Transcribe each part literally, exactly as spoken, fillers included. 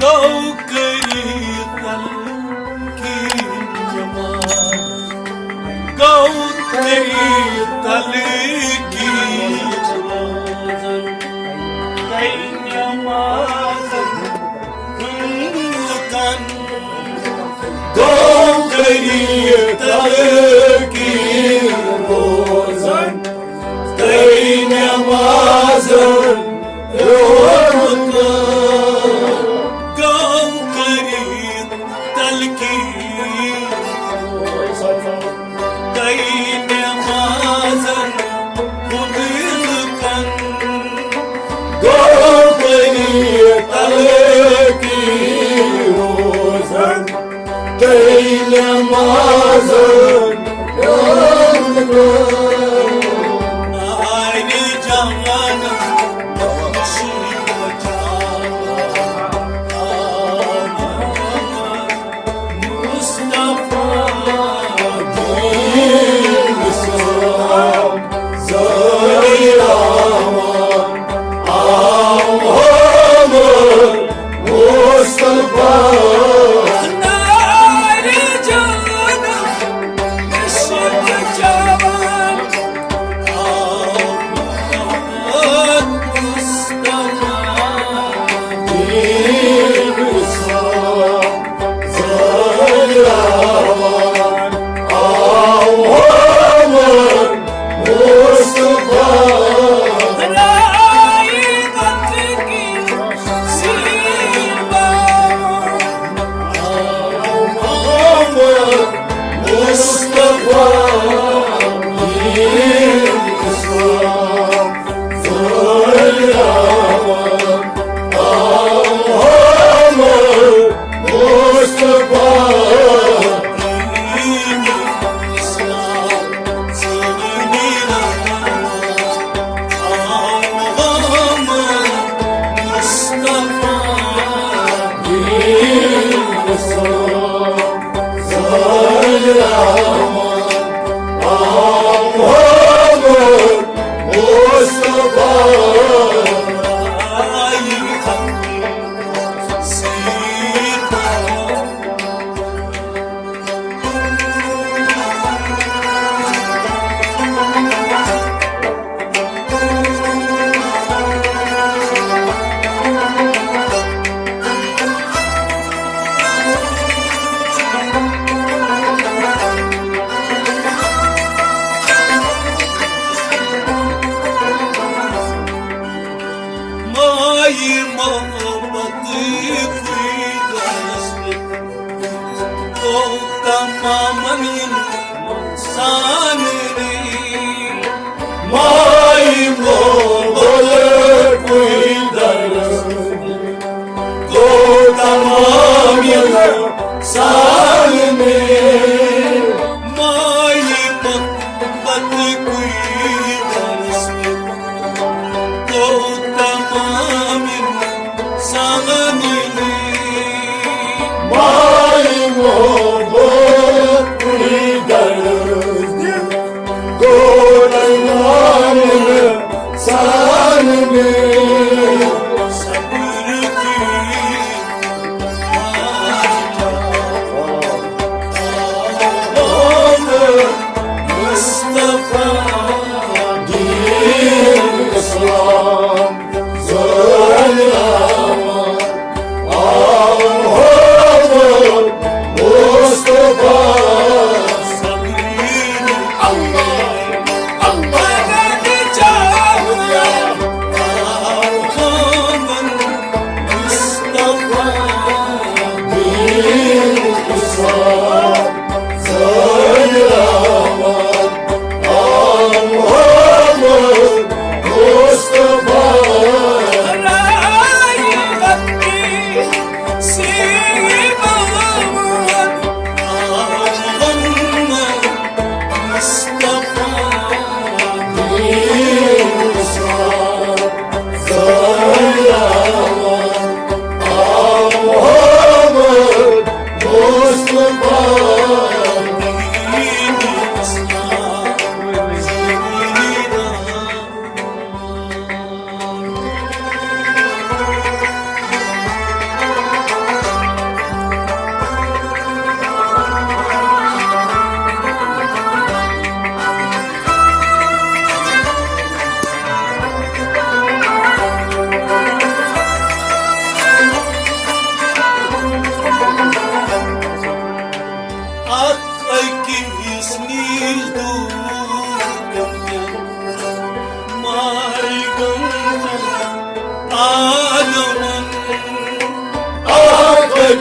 گو کٔرِتھ تلقین نماز، گو کٔرِتھ تلقین نماز، تۄہہِ نمازن ہُنٛد لُکن۔ گو کٔرِتھ تلقین روزن، تۄہہِ نمازن ہُنٛد لُکن۔ گو کٔرِتھ تلقین روزن، تۄہہِ نمازن ہُنٛد لُکن۔ گو کٔرِتھ تلقین روزن، تۄہہِ نمازن ہُنٛد لُکن۔ نارِ جہانم نشیب جاوان۔ مصطفیٰ دین اسلام زٲہِد رحمان، آو محمد مصطفیٰ۔ نارِ جہانم نشیب جاوان۔ مایہِ محبت کوٗتاہ تمامن انسان نے۔ مایہِ محبت کوٗتاہ تمامن انسان نے۔ مایہِ محبت کوٗتاہ تمامن انسان نے۔ مایہِ محبت کوٗتاہ درد گوٚو تمامن انسان نے۔ صبر کی مصطفیٰ دین اسلام زٲہِد رحمان۔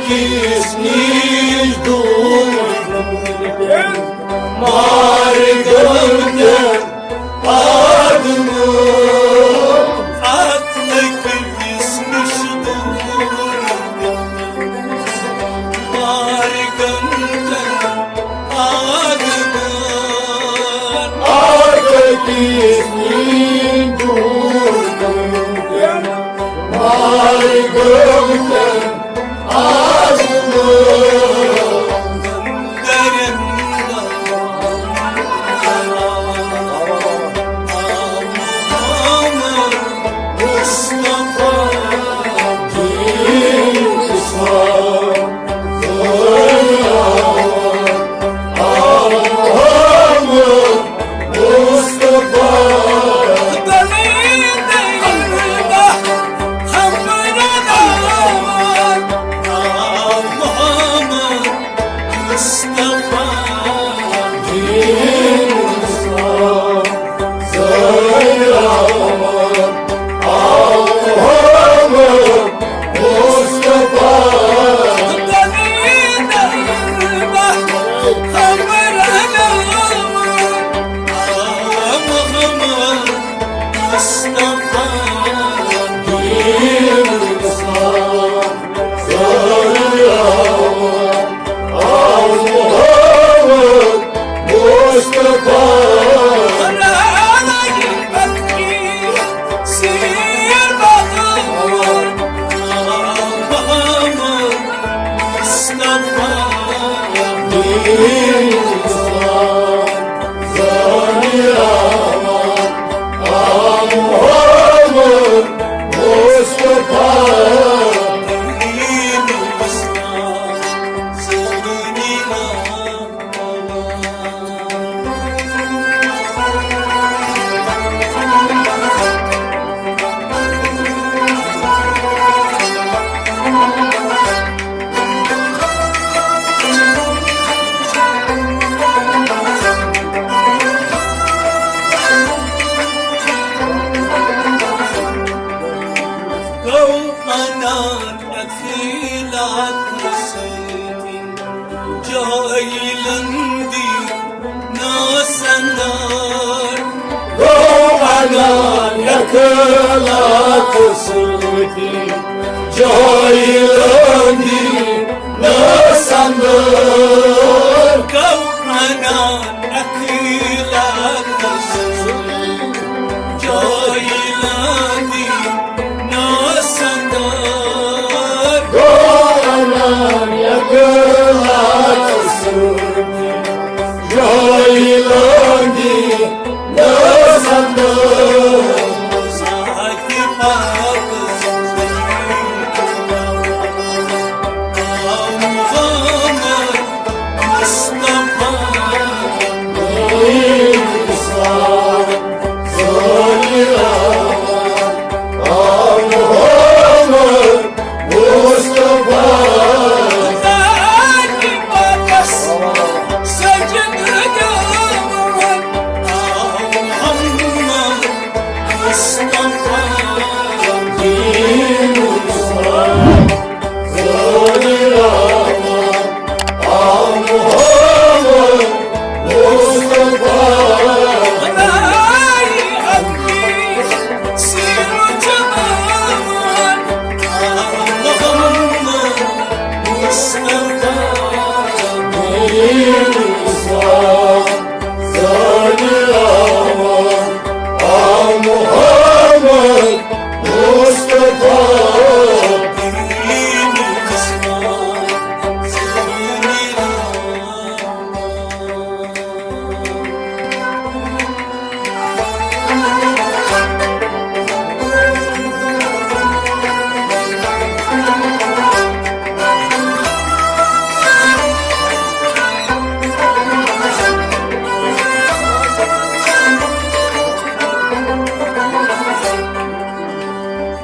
کِس نِش دوٗر مارگن تہٕ آدمہٕ۔ اَتھ لٔکرِ یُس نِش دوٗر مارگن تہٕ آدمہٕ۔ اَتھ لٔکرِ یُس نِش دوٗر مارگن تہٕ جاہلن دی ناسندار۔ گو انان اخلاق سۭتی جاہلن دی ناسندار۔ گو انان اخلاق سۭتی جاہلن دی ناسندار۔ گو انان اخلاق سۭتی جاہلن دی ناسندار۔ ذات پاک سۭتی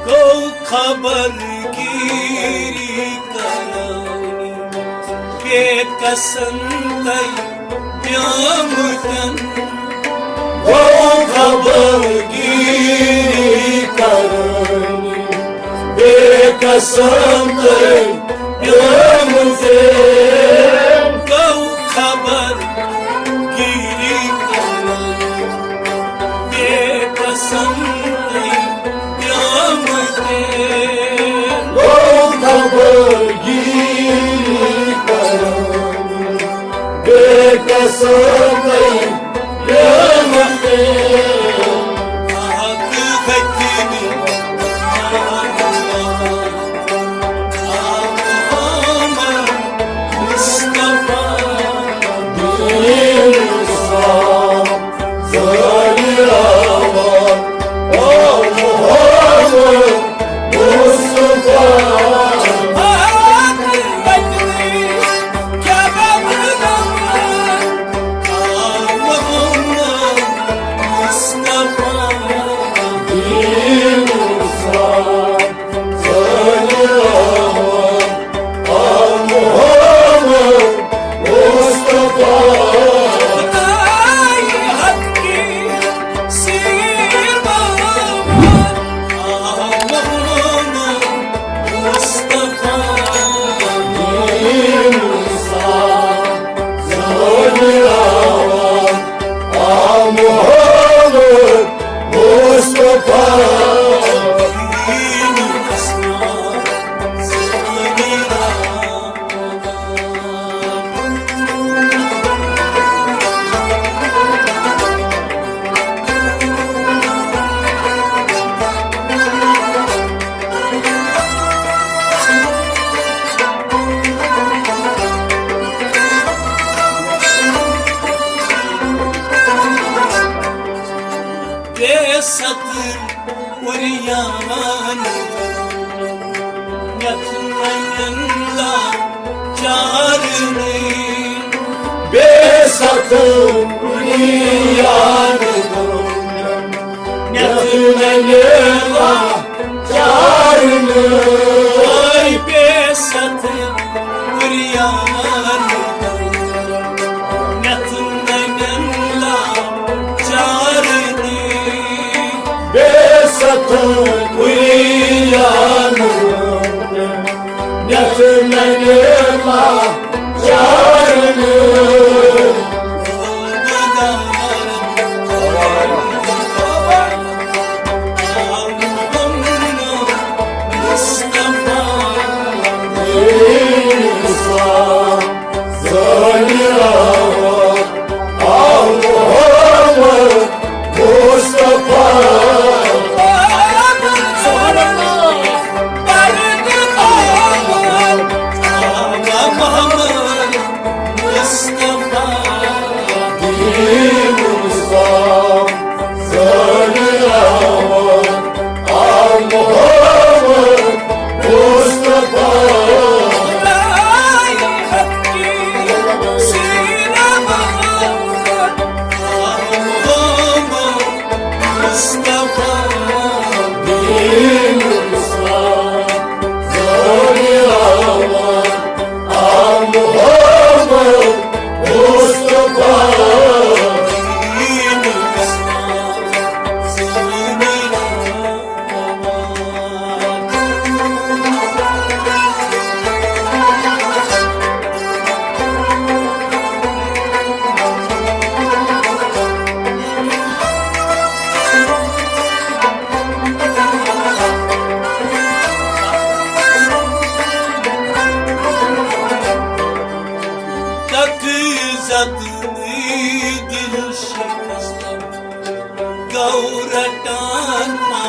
گو خبر گیری کرانی بے کسن تئی پیامتن۔ گو خبر گیری کرانی بے کسن سمتر پیمتے گو خبر گیری کرن، بے پسند پیمتے گو خبر گیری کرن، بے پسند پیمتے حق حکیمی بے ستر عریان یتھ نین لاچار نے، بے ستر عریان یتھ نین لاچار نے، بے ستر عریان یتھ نین لاچار نے، بے ستر عریان یتھ نین لاچار نے۔ تک زد دل شکست گو رٹان ما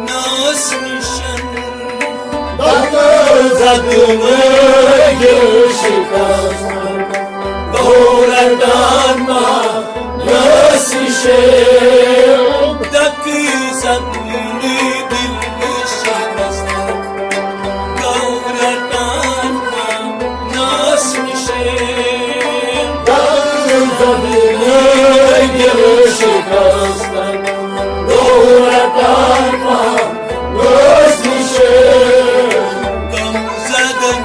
ناس نشن۔ دکل زدمے دل شکست گو رٹان ما ناس نشن۔ دکل زدمے دل شکست گو رٹان ما ناس نشن۔ دکل زدمے دل شکست گو رٹان ما ناس نشن۔ غم زدن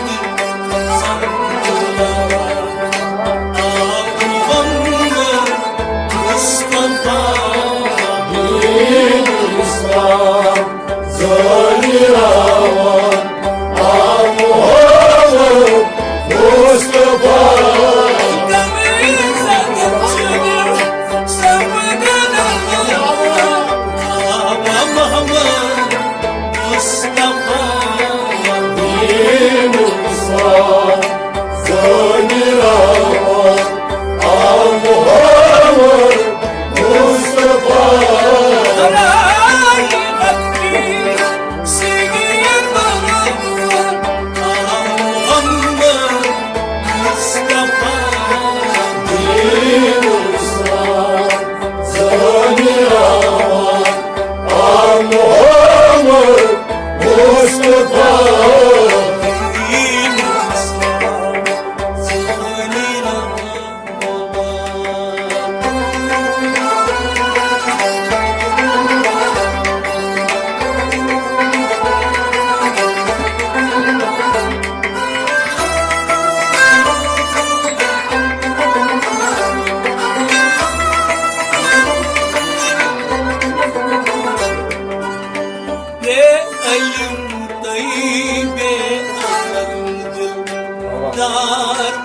دل سمجھا آ محمد مصطفیٰ۔ دین اسلام زٲنِراوان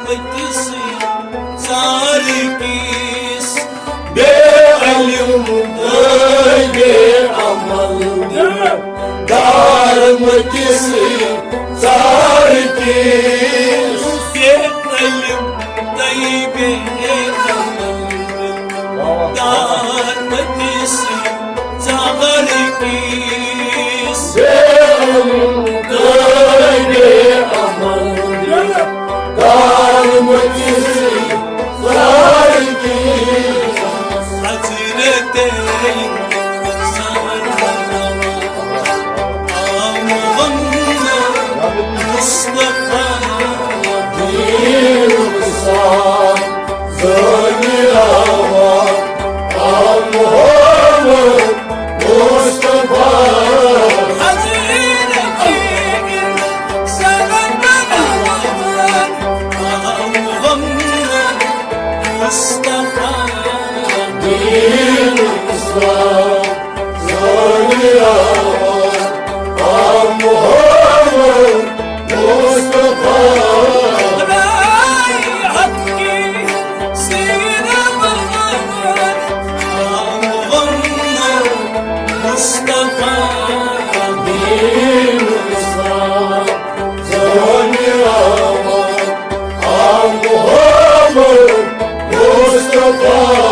أکِسٕے ژارٕ کِس بے علم تہٕ بے عمل دار مٔتِسٕے ژارٕ کِس بے علم تہٕ بے عمل دار مٔتِسٕے ژارٕ کِس بے علم تہٕ بے عمل دار مٔتِسٕے ژارٕ کِس حضرت انسان آ محمد مصطفیٰ دین انسان زٲنِراوان آ محمد مصطفیٰ حضرت انسان آ محمد مصطفیٰ دین اسلام زٲنِراوان آ محمد مصطفیٰ۔ مصطفیٰ دین اسلام زٲنِراوان آ محمد مصطفیٰ۔